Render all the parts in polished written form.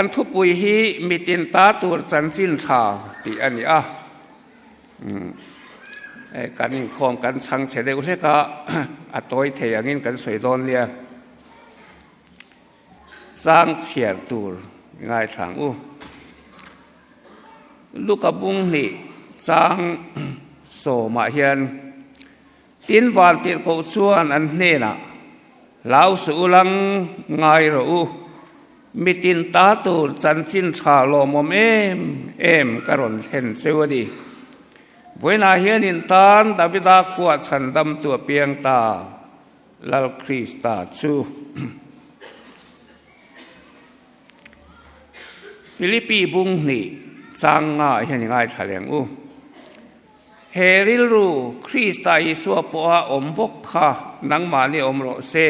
Kan thupui hi mitin ta tur chanchin tha tih a ni a. Kan inkhawm kan chhang chhe deuh hlek a, a tawi thei angin kan sawi dawn nia. Chang chhiar tur ngaithla ang u. Luka bung hnih chang sawmah hian tin vantirhkoh chuan an hnenah, Hlau suh u lang ngai rawh u, mitin ta tur chanchin tha lawmawm em em ka rawn thlen cheu a ni. Vawiinah hian in tan Davida khuah chhandamtu a piang ta. Lal Krista chu Philippi bung hnih chang nga hian i ngaithla leng u. He rilru Krista Isua pawha awm bawk kha nangmahni awm rawh se.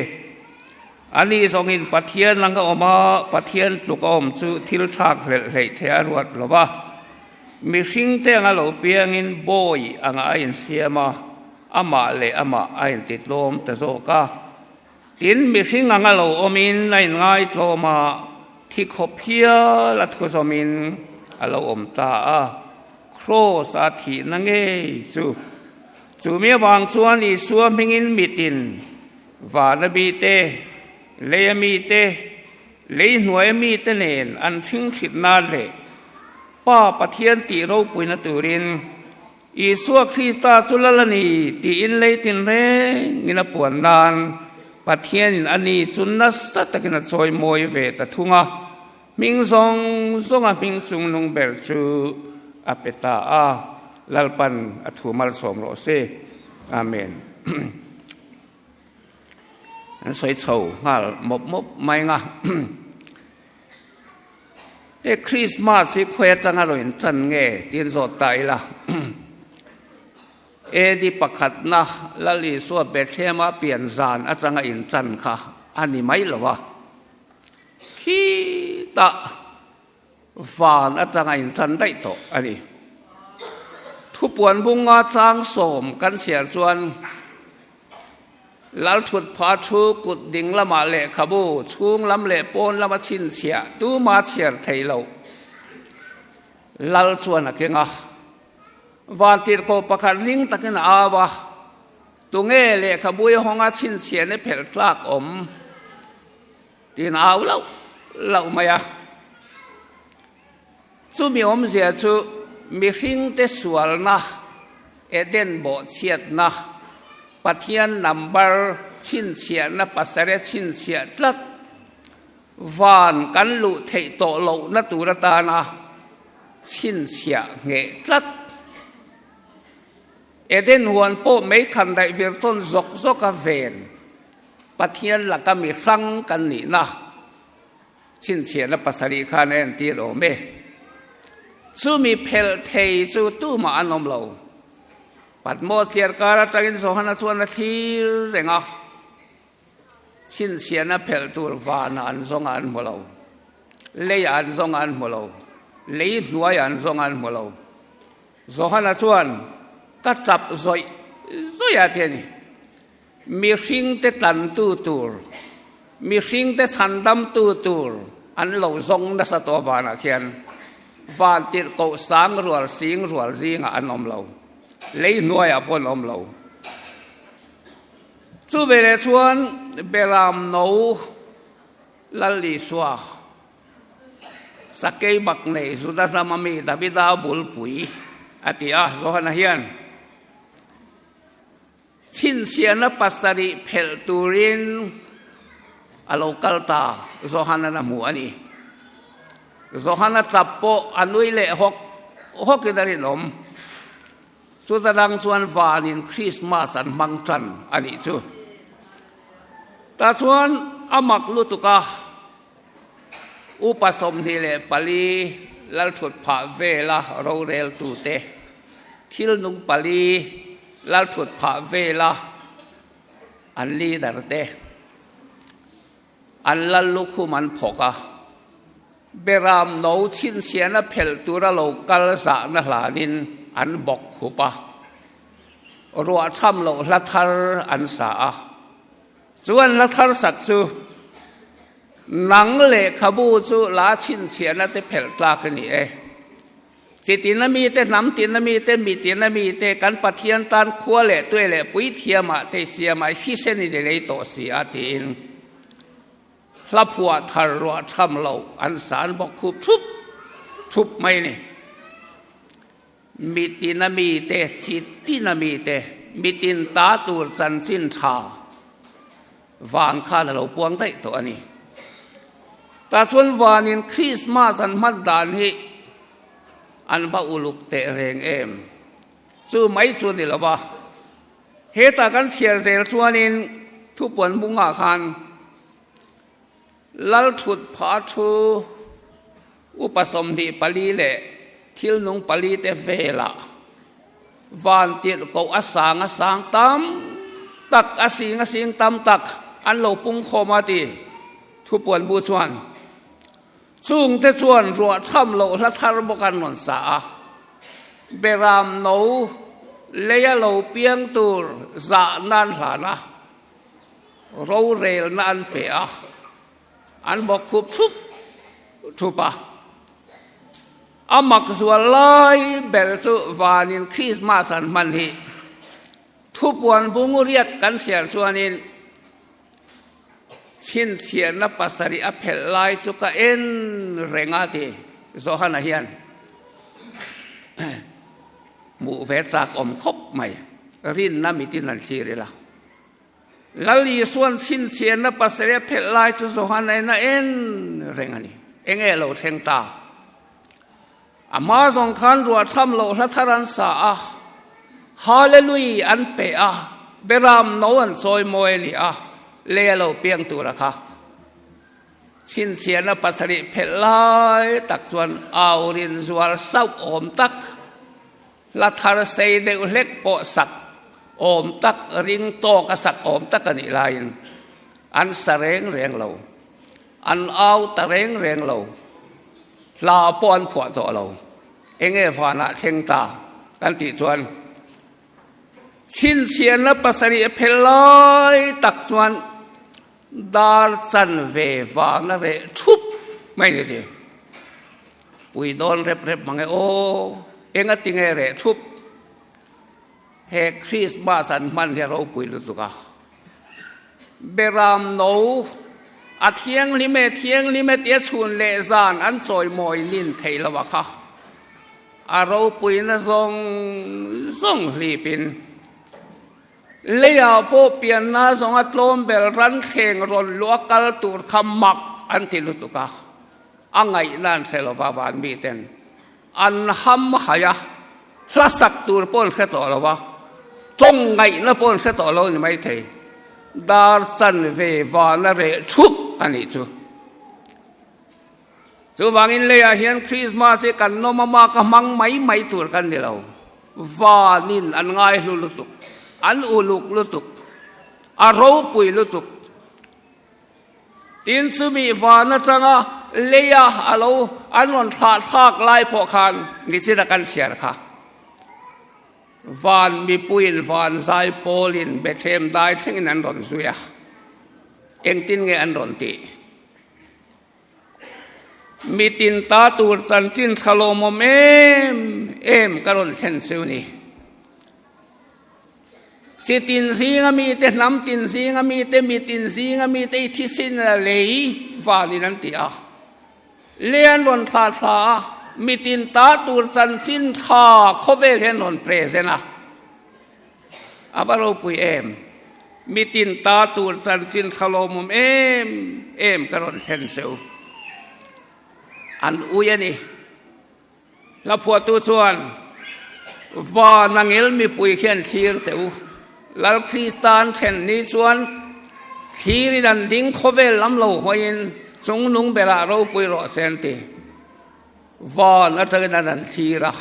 Ani zawngin Pathian langa awm a, Pathian tluk a awm chu thil thlak hlelh hleih theih a ruat lo va. Mihringte anga lo piangin bawi anga a insiam a. Amah leh amah a intitlawm ta zawk a. Tin, mihring anga lo awmin a inngai tlawm a, thi khawp hial a thuzawmin a lo awm ta a. Kraws a thihna ngei chu. Chumi avang chuan Isua hmingin mitin, vana mite, leia mite, lei hnuaia mite nen an ṭhingṭhit nan leh Pa Pathian tih ropuina turin Isua Krista chu lal a ni tiin lei tinrengin a puan nan Pathianin a ni chu nasa takin a chawi mawi ve ta thung a, hming zawng zawnga hming chungnung ber chu a pe ta a, Lalpan a thu malsawm rawh se. Amen. An sawi chho nghal mawp mawp mai nga. He Christmas hi khawi atanga lo inchan nge tiin zawt ta ila. AD pakhatna Lal Isua Bethlehem-a pian zan atanga inchan kha a ni mai lo a. Khitah van atanga inchan daih tawh a ni. Thupuan bunga chang sawm kan chhiar chuan Lalthut pha thu kut ding lamah lehkhabu chhung lam leh pawn lama chhinchhiah tuma chhiar thei lo Lal chuan a keng a. Vantirhkoh pakhat ring takin a au a, Tunge lehkhabu i hawnga chhinchhiahna phelh tlak awm? tiin a au lauh lauh mai a. Chumi awmzia chu mihringte sualna, Eden bawhchhiatna, Pathian number chhinchhiahna pasarih chhinchhiah tlat, van kan luh theih tawh lohna tur atana chhinchhiah ngheh tlat. Eden huan pawh meikhan daih vir tawn zawk zawka ven Pathian laka mi hrang kan nihna. Chhinchhiahna pasarih khan a entir awm e. Chumi phelh thei chu tumah an awm lo. Patmos thliarkar atangin Johana chuan a thlir reng a, chhinchhiahna phelh tur vanah an zawng a an hmu lo, leiah an zawng a an hmu lo, lei hnuaiah an zawng a an hmu lo. Johana chuan, Ka tap zawih zawih a ti a ni. Mihringte tlantu tur, mihringte chhandamtu tur an lo zawng nasa tawh vanah khian van tirhkoh sang rual sing rual zingah an awm lo, lei hnuaiah pawh an awm lo. Chu veleh chuan Beram no Lal Isua sakei bak nei Juda hnama mi Davida bulpui a ti a, Johana hian. Chhinchhiahna pasarih phelh turin a lo kal ta, Johanan a hmu a ni. Johana tap pawh a nui leh hawk hawkin a rinawm. Chuta dang chuan vanin Krismas an hmang tan a nih chu. Tah chuan a mak lutuk a, upa 24 Lalthut phah vela roreltute thil nung pali Lalthut phah vela an leader te an lal lukhum an phawk a, Beram no chhinchhiahna phelh tura lo kal zahna hlanin an bawk khup a, ruah cham loh hla thar an sa a, chu an hla thar sak chu. Nang lehkhabu chu la chhinchhiahna te phelh tlak a ni e. Chi tina mite, hnam tina mite, mi tina mite, kan Pathian tan khua leh tue leh puithiamah te siamah hisen in i lei tawh si a tiin hla phuah thar ruah tham loh an san bawk khup thup thup mai a ni. Mi tina mite, chi tina mite, mi tin ta tur chanchin tha van khan a lo puang daih tawh a ni. Tah chuan vanin Krismas an hman dan hi an va uluk teh reng em? Chu mai chu ni lo va, hetah kan chhiar zel chuanin thupuan bungah khan Lal thut phah thu upa 24 leh thil nung pali te velah van tirh koh a sang a sang tam tak a sing a sing tam tak an lo pung khawm a ti thupuan bu chuan chungte chuan ruah tham loh hla thar bawk an rawn sa a beram no leia lo piang tur zah nan hlan a. Rorelna an pe a, an bawk khup thup thup a. A mak zual lai ber chu vanin Krismas an hman hi. Thupuan bunguriat kan chhiar chuanin chhinchhiahna pasarih a phelh lai chu ka en reng a ti Johana hian hmuh ve chak awm khawp mai. Rinna mitin an thlir ila. Lal Isua'n chhinchhiahna pasarih a phelh lai chu Johana in a en reng a ni. Enge lo thleng ta? A hma zawng khan ruah tham loh hla thar an sa a, Hallelui an pe a, Beram no an chawi mawi a ni a, lei a lo piang tur a kha. Chhinchhiahna pasarih phelh lai tak chuan au rin zual sauh awm tak. Hla thar sei deuh hlek pawh sak awm tak, ring tawk a sak awm tak a nih laiin an sa reng reng lo, an au ta reng reng lo, hla pawh an phuah tawh lo. Enge vanah thleng ta kan tih chuan chhinchhiahna pasarih a phel lai tak chuan dar chanve vana reh thup mai ni ti. Pui dawn rep rep mang e aw, enga tinge reh thup. He Christmas an hman hi a ropui lutuk a. Beram no a thianghlim e thianghlim e tia chhun leh zan an chawimawi nin theih lo a kha. A ropuina zawng zawng hlipin leiah pawh pianna zawnga tlawm ber ran thleng rawn luah kal tur kha mak an ti lutuk a. A ngaihna an hre lova van miten an ham hai a, hla sak tur pawh an hre tawh lo a, tawng ngaihna pawh an hre tawh lo ni maithei. Dar chanve vana reh thup a nih chu. Chuvangin leiah hian Krismas hi kan nawm ama ka hmang mai mai tur kan ni lo. Vanin an ngaihlu lutuk, an uluk lutuk, a ropui lutuk. Tin, chumi van atanga leia a lo an rawn thlah thlak lai pawh khan nichin a kan chhiar kha. Van mipuiin van zai pawlin Bethlehem dai thlengin an rawn zui a. Engtin nge an rawn tih? Mitin ta tur chanchin tha lawmawm em em ka rawn thlen chu ni. Chi tin zinga mite, hnam tin zinga mite, mi tin zinga mite i thisin a lei vanin an ti a. Le an rawn thlah thla a, mi tin ta tur chanchin tha khawvel hi an rawn present a. A va ropui em! Mi tin ta tur chanchin tha lawmawm em em ka rawn thlen cheu. An ui a ni. Hla phuahtu chuan, Van a ngel mipui khian thlir teh u. Lal Kristan then ni chuan thlirin an ding khawvel lam lo hawiin chungnung berah ropui rawh se an ti. Van atangin an an thlir a,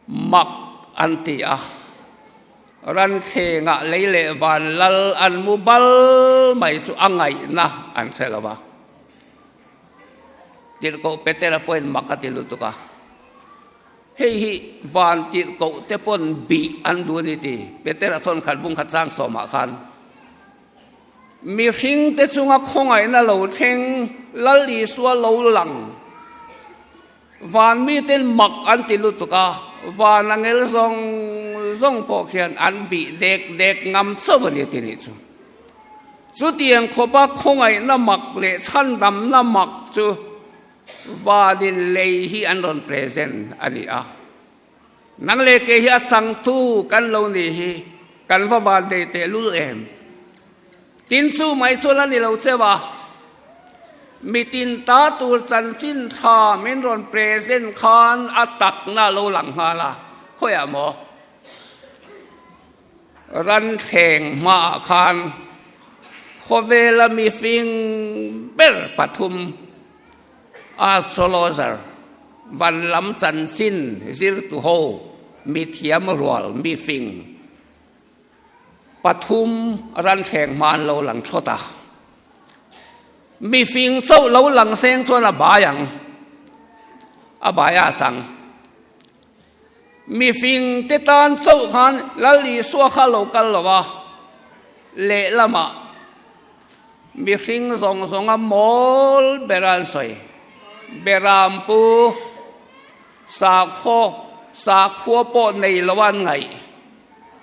mak an ti a. Ranthlengah lei leh van lal an mu bal mai chu a ngaihna an hre lo va. Tirhkoh Petera pawhin mak a ti lutuk a, Hei hi van tirhkoh te pawn bih an duh a ni ti Petera thawn khat bung khat chang sawmah khan. Mihringte chunga khawngaihna lo thleng Lal Isua lo lang. Van miten mak an ti lutuk a, van a ngel zawng zawng pawh khian an bih dek dek ngam chauh a ni ti nih chu. Chutiang khawpa khawngaihna mak leh chhandamna mak chu vanin lei hi an rawn present a ni a. Nang leh kei hi a changtu kan lo nih hi kan va van dei tehlul em? Tin chu mai chu la ni lo cheu a, mitin ta tur chanchin tha min rawn present khan a takna lo lang nghal a, khawiah maw? Ranthleng hmaah khan khawvela mifing ber pathum Astrologer, van lam chanchin zirtu ho, mi thiam rual, mi fing pathum ranthleng hma an lo lang thawt a. Mi fing chauh lo lang seng chuan a bai ang, a bai a sang. Mi fing te tan chauh khan Lal Isua kha lo kal lo a, lehlamah Mihring zawng zawnga mawl ber an sawi. Berampu sakhaw sakhua pawh nei lo an ngaih.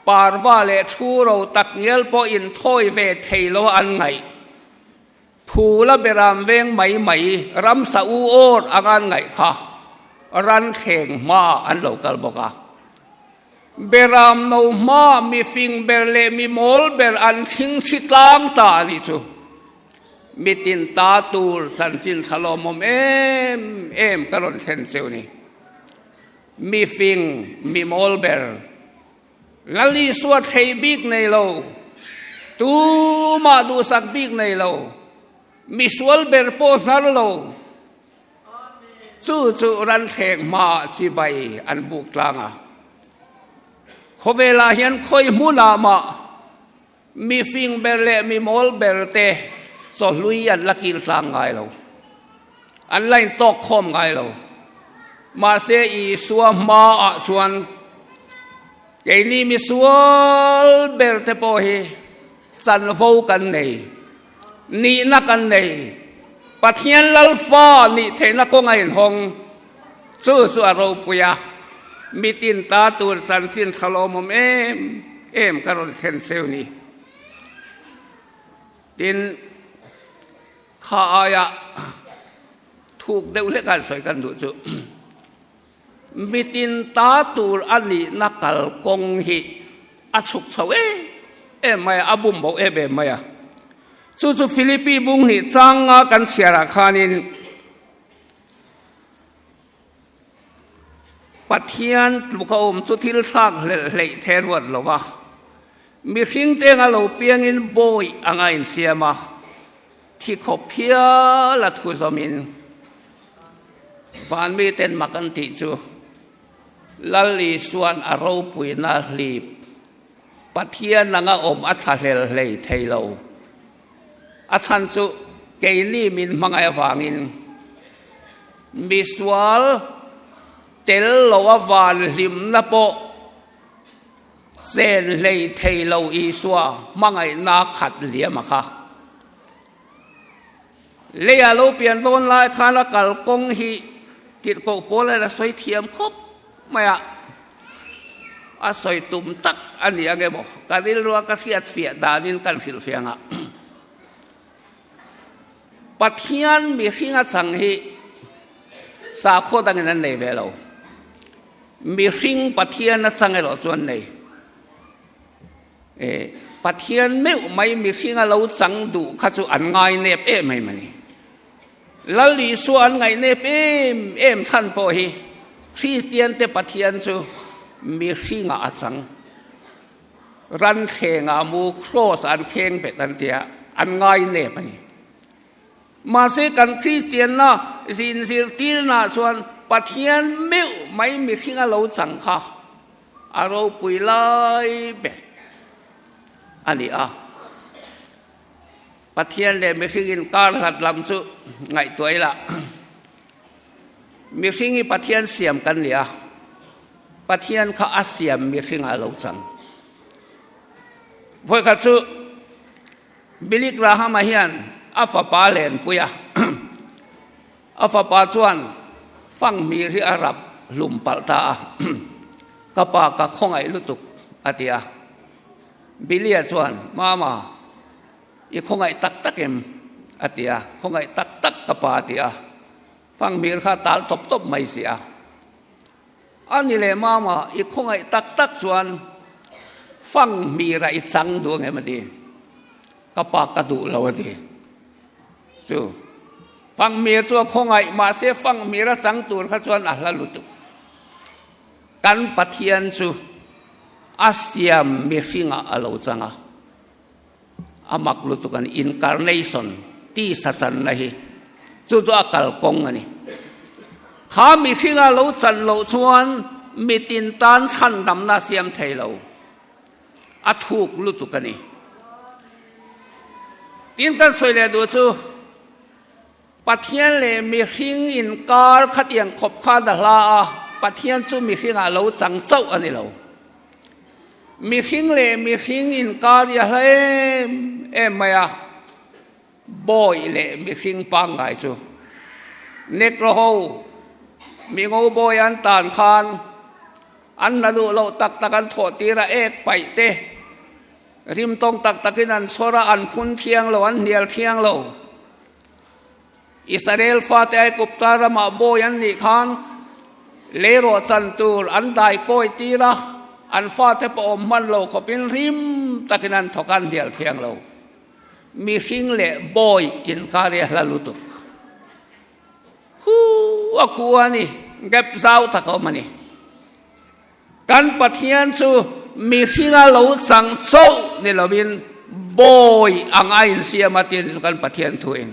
Parva leh thu ro tak ngial pawh inthawi ve thei lo an ngaih. Phula beram veng mai mai ramsa u awr ang an ngaih kha ranthleng hma an lo kal bawk a. Beram no hma mi fing ber leh mi mawl ber an chhingchhi tlang ta a nih chu. Mitin ta tur chanchin tha lawmawm em em ka rawn thlen cheu ni. Mi fing, mi mawl ber, Lal Isua thlei bik nei lo, tumah duhsak bik nei lo, mi sual ber pawh hnar lo, Chu chu ranthleng hmaah chibai an buk tlang a. Khawvelah hian khawi hmunah mah mi fing ber leh mi mawl ber te chawhlui an la kil tlang ngai lo. An la intawk khawm ngai lo. Mahse Isua hmaah chuan keini misual ber te pawh hi chanvo kan nei. Nihna kan nei. Pathian Lalfa nih theihna kawng a inhawng. Chu chu a ropui a, mitin ta tur chanchin tha lawmawm em em ka rawn thlen cheu ni. Tin, kha aia thuk deuh hlek an sawi kan duh chu, Mitin ta tur a nihna kalkawng hi a chhuk chho em em mai a, a bum bo em em mai a. Chu chu Philippi bung hnih changa kan chhiarah khanin Pathian tluk a awm chu thil thlak hlelh hleih the ruat lo va, mihring tenga lo piangin bawi anga insiam a, Thi khawp hial a thu zawmin van miten mak an tih chu Lal Isua'n a ropuina hlip Pathian anga awm a thlahlel hlei thei lo. A chhan chu keini min hmangaih avangin misual tel lo a van hlimna pawh Chen hlei thei lo Isua hmangaihna khat liam a kha. Leiah lo pian dawn lai khan a kalkawng hi tirhkoh pawl hian a sawi thiam khawp mai a, a sawi tum tak a ni ang emaw ka rilrua ka hriat fiah danin kan hrilhfiah ang a. Pathian mihring a chang hi sakhaw dangin an nei ve lo. Mihring Pathian a chang erawh chuan nei. E, Pathian meuh mai mihring a lo chang duh kha chu an ngai nep em em a ni. Lal Isua an ngaih nep em em chhan pawh hi Kristian te Pathian chu mihringah a chang. Ran thlengah mu cross an kheng bet an tia an ngai nep a ni. Mahse kan Kristianna zin zirtirnaah chuan Pathian meuh mai mihring a lo chang kha a ropui lai ber a ni a. Pathian leh mihring inkar hlat lam chu ngaihtuah ila mihring hi Pathian siam kan ni a, Pathian kha a siam mihringah a lo chang. Vawikhat chu. Billy Graham-a hian a fapa a lenpui a, a fapa chuan fanghmir hi a rap hlum palh ta a, Ka pa ka khawngaih lutuk, a ti a. Billy-a chuan, Mama, i khawngaih tak tak em? a ti a, Khawngaih tak tak ka pa, a ti a. Fanghmir kha a tal tawp tawp mai si a. A ni leh mama, i khawngaih tak tak chuan fanghmira i chang duh ang em a ti. Ka pa ka duh lo a ti. Chu fanghmir chu a khawngaih mahse fanghmira chang tur kha chuan a hla lutuk. Kan Pathian chu a siam mihringah a lo chang a. A mak lutuk a ni. Incarnation, tisa channa hi chu chu a kalkawng a ni. Kha mihringa lo chan loh chuan mitin tan chhandamna a siam thei lo. A thuk lutuk a ni. Tin kan sawi leh duh chu Pathian leh mihring inkar khatiang khawp khan a hla a, Pathian chu mihringah lo chang chauh a ni lo. Mihring leh mihring inkar hi a hla em em mai a, bawi leh mihring pangngai chu. Negro ho mingo bawi an tan khan an hna duh loh tak tak an thawh tir a, ek paih te, rimtawng tak takin an chhawr a, an phun thiang lo, an hnial thiang lo. Israel fate Aigupta ramah bawi an nih khan leirawh chan tur an dai kawi tir a, an fate pawh awm hman lo khawpin rim takin an thawk a, an hnial thiang lo. Mihring leh bawi inkar hi a hla lutuk. Khu a khu a ni, gap zau tak a awm a ni. Kan Pathian chu mihringa lo chang chauh ni lovin bawi ang a insiam a tih chu kan Pathian thuin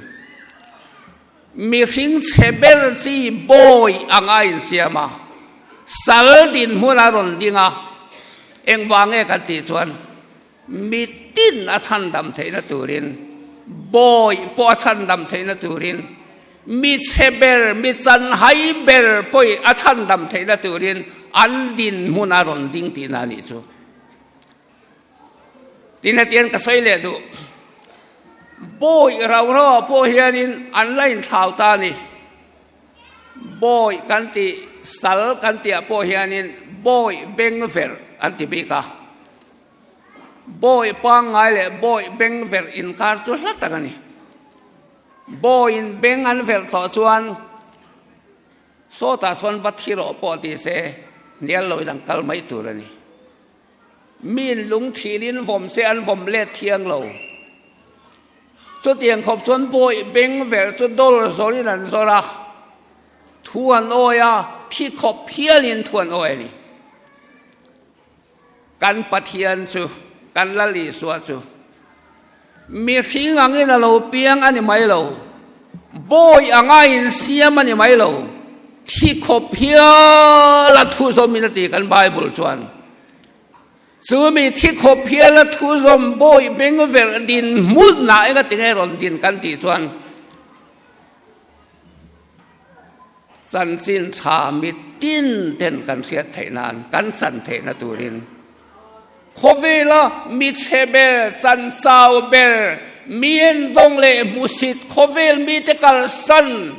mihring chhe ber chi bawi ang a insiam a, sal dinhmun a rawn ding a, engvang nge kan tih chuan Mitin a chhandam theihna turin, bawi pawh a chhandam theihna turin, mi chhe ber, mi chanhai ber pawhin a chhandam theihna turin an dinhmun a rawn ding tihna a nih chu. Tin hetiang ka sawi leh duh. Bawi rau rauah pawh hianin an la inthlau ta a ni. Bawi kan tih, sal kan tihah pawh hianin bawi beng verh an ti bik a. Bawi pangngai leh bawi beng verh inkar chu hla tak a ni. Bawiin beng an verh tawh chuan sawtah sawn va thi rawh pawh ti se hnial loin an kal mai tur a ni. Miin lung thilin vawm se an vawm let thiang lo. Chutiang khawp chuan bawi beng verh chu dawr zawrin an zawr a, thu an awi a, thi khawp hialin thu an awi a ni. Kan Pathian chu, kan Lal Isua chu, mihring angin a lo piang a ni mai lo, bawi anga insiam a ni mai lo, thi khawp hiala thu zawmin a ti kan Bible chuan. Chu mi thi khawp hiala thu zawm bawi beng verh din hmunah enga tinge rawn din kan tih chuan, Chanchin tha mitin ten kan hriat theih nan, kan chan theihna turin khawvela mi chhe ber, chan chau ber, mi endawng leh hmusit khawvel mite kalsan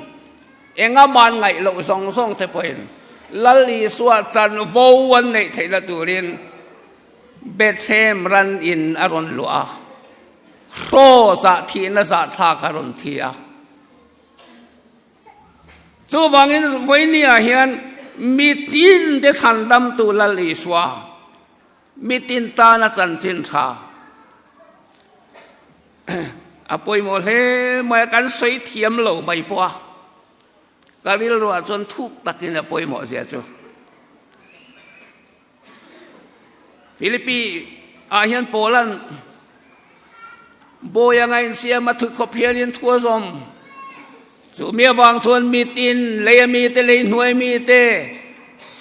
enga man ngaih loh zawng zawng te pawhin Lal Isua chanvo an neih theihna turin Bethlehem ran in a rawn luah a, hraw zah thihna zahthlak a rawn thi a. Chuvangin vawinia hian mitin te chhandamtu Lal Isua, mitin tana chanchin tha a pawimawh hle mai a, kan sawi thiam lo mai pawh a, ka rilruah chuan thuk takin a pawimawh zia chu. Philippi ah hian Paula'n bawi anga insiam a thukhawp hianin thu a zawm. Chu mi avang chuan mitin, lei a mite, lei hnuai mite,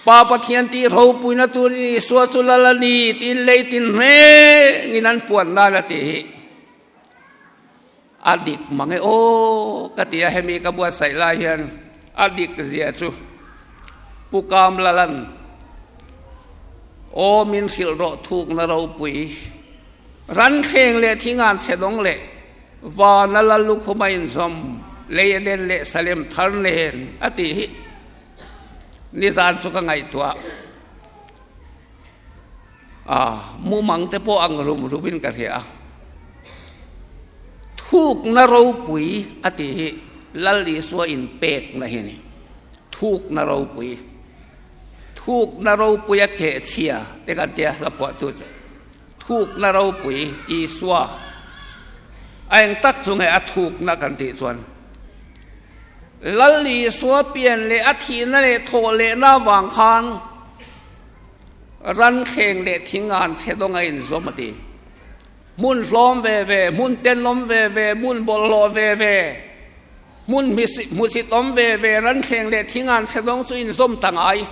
Pa Pathian tih ropuina turin Isua chu lal a ni tiin lei tin rengin an puan nan a tih hi a dik mang e aw ka ti a, hemi ka buatsaih lai hian a dik zia chu Pu Kamlalan aw min hrilh rawh thukna ropui, ranthleng leh thingan chhe dawng leh. Vana lal lukhum a inzawm, lei a den leh Salem thar nen a tih hi nizan chu ka ngaihtuah a, mumang te pawh ang rum rumin ka hria a. Thukna ropui a tih hi Lal Isua inpekna hi a ni. Thukna ropui. Thukna ropui a khehchhia te kan tia hla phuahtu chu. Thukna ropui Isua a eng tak chu nge a thukna kan tih chuan Lal Isua pian leh a thihna leh thawh lehna avang khan ran thleng leh thing an chhe dawng a inzawm a ti. Hmun hlawm ve ve, hmun tenawm ve ve, hmun bawlhhlawh ve ve, hmun hmusit awm ve ve, ranthleng leh thingan chhe dawng chu inzawm ta ngai.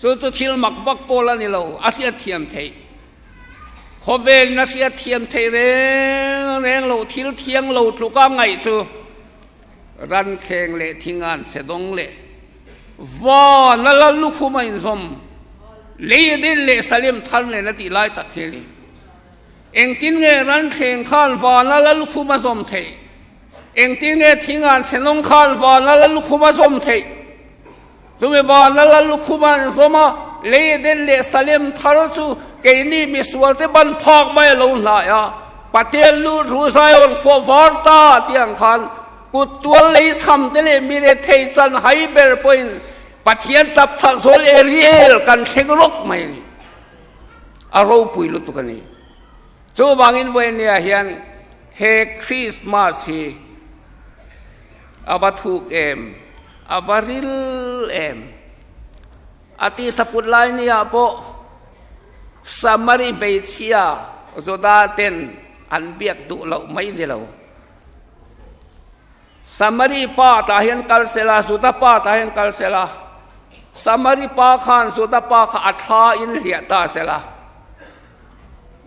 Chu chu thil mak vak pawl a ni lo, a hriat thiam theih. Khawvelin a hriat thiam theih reng reng lo, thil thiang lo tluka ngaih chu ranthleng leh thingan chhe dawng leh van a la lukhum a inzawm, lei a din leh salim thar nen a tih lai tak hi a ni. Engtin nge ranthleng khan vana la lukhum a zawm theih? Engtin nge thingan chhenawng khan vana la lukhum a zawm theih? Chumi vana la lukhum an zawm a, lei Eden leh Salem thar chu keini misualte ban phak mai a lo hnai a, Pathian lut ru Zion khua var ta tih ang khan kut tual lei chham te leh mi rethei chan hai ber pawhin Pathian tap chhak zawl Ariel kan thleng rawk mai a ni. A ropui lutuk a ni. Chuvangin vawinia hian he Krismas hi a va thuk em, a va ril em. A tisaput lai nia pawh Samari hmeichhia Juda ten an biak duh loh mai ni lo. Samari pa tah hian kal sela, Juda pa tah hian kal sela, Samari pa khan Juda pa kha a thla in hliah ta sela,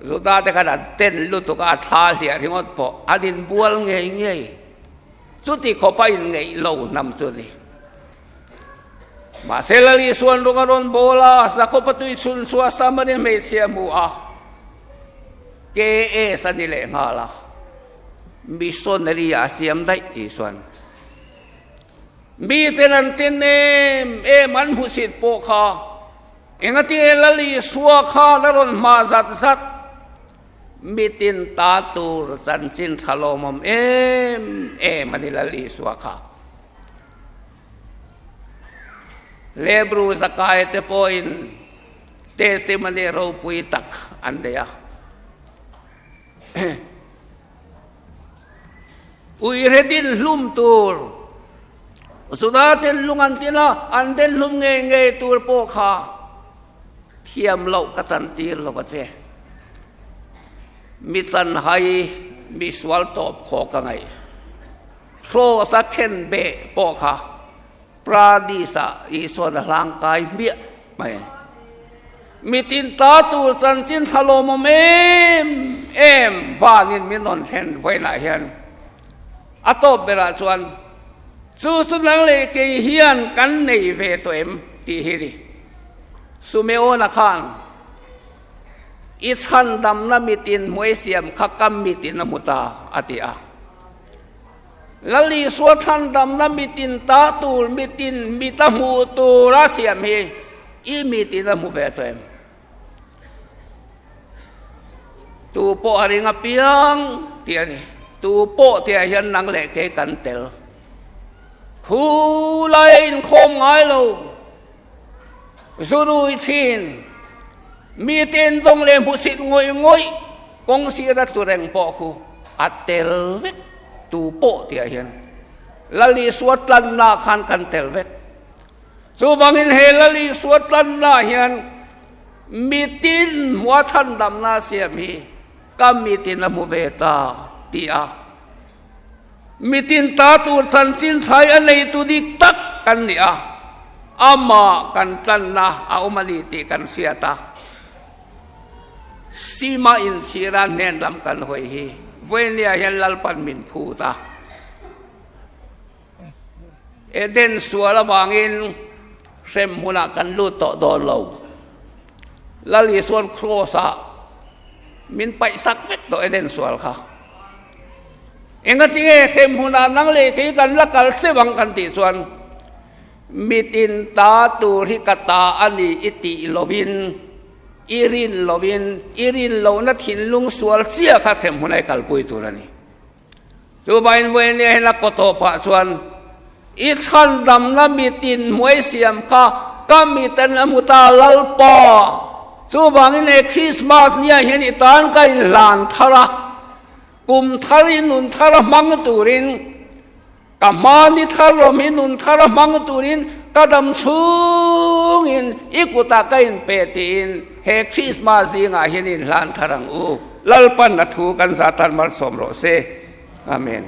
Juda te khan an ten lutuk a, a thla hliah ringawt pawh an inbual ngei ngei. Chuti khawp a inngeih lo hnam chu ni. Mahse Lal Isuan rawng a rawn bawl a, Jakob-a tui chhun chu a Samari hmeichhia hmu a, KS a ni leh nghal a. Missionary ah a siam daih Isuan. Miten an ten em em an hmuhsit pawh kha engatinge Lal Isua khan a rawn hma zat zat mitin ta tur chanchin tha lawmawm em em a ni Lal Isua kha. Lebru zakai te pawhin testimony ropui tak an nei a. Uire din hlum tur Juda ten lung an tin a, an den hlum ngei ngei tur pawh kha thiam loh ka chan tir lo a che. Mi chan hai, mi sual tawp khaw ka ngaih. Hraw sa khen beh pawh kha Paradis-ah Isuan a hlang kai hmiah mai a ni. Mitin ta tur chanchin thla lawmawm em em vanin min rawn thlen vawiinah hian a tawp berah chuan chu chu nang leh kei hian kan nei ve tawh em tih hi a ni. Sumeona khan i chhandamna mitin hmuai siam kha ka mitin a hmu ta a ti a. Lal Isua chhandamna mitin ta tur, mitin mita hmuh tura siam hi i mitin a hmu ve tawh em? Tu pawh a ring apiang tih a ni. Tu pawh tihah hian nang leh kei kan tel. Khu lai inkhawm ngai lo, zurui thin, miten dawng leh hmuhsit ngawih ngawih, Kawng sira tlu reng pawh khu a tel vek tu pawh tihah hian Lal Isua tlanna khan kan tel vek. Chuvangin he Lal Isua tlanna hian mitin hmua chhandamna siam hi ka mitin a hmu ve ta ti a. Mitin ta tur chanchin thlai a neitu dik tak kan ni a, amah kan tlanna a awm a ni tih kan hriat a. Sima inchhira hnen lam kan hawi hi vawinia hian Lalpan min phut a. Eden sual avangin hrem hmunah kan lut tawh dawn lo. Lal Isuan Kraws-ah min paihsak vek tawh Eden sual kha. Engatinge hremhmunah nang leh kei kan la kal seuh ang kan tih chuan mitin ta tur hi ka ta a ni i tih lovin, i rin lovin, i rin lohna thinlung sual chiah kha hremhmunah i kalpui tur a ni. Chuvangin vawinia hian a kaw tawpah chuan i chhandamna mitin hmuai siam kha ka miten a hmu ta Lalpa. Chuvangin he Krismas nia hian i tan ka inhlan thar a, kum thar i nun thar a hmang turin, ka hmani thar rawm hi nun thar a hmang turin ka dam chhungin i kutah ka inpe tiin he Krismas zingah hian inhlan thar ang u. Lalpan a thu kan zah tan malsawm rawh se. Amen.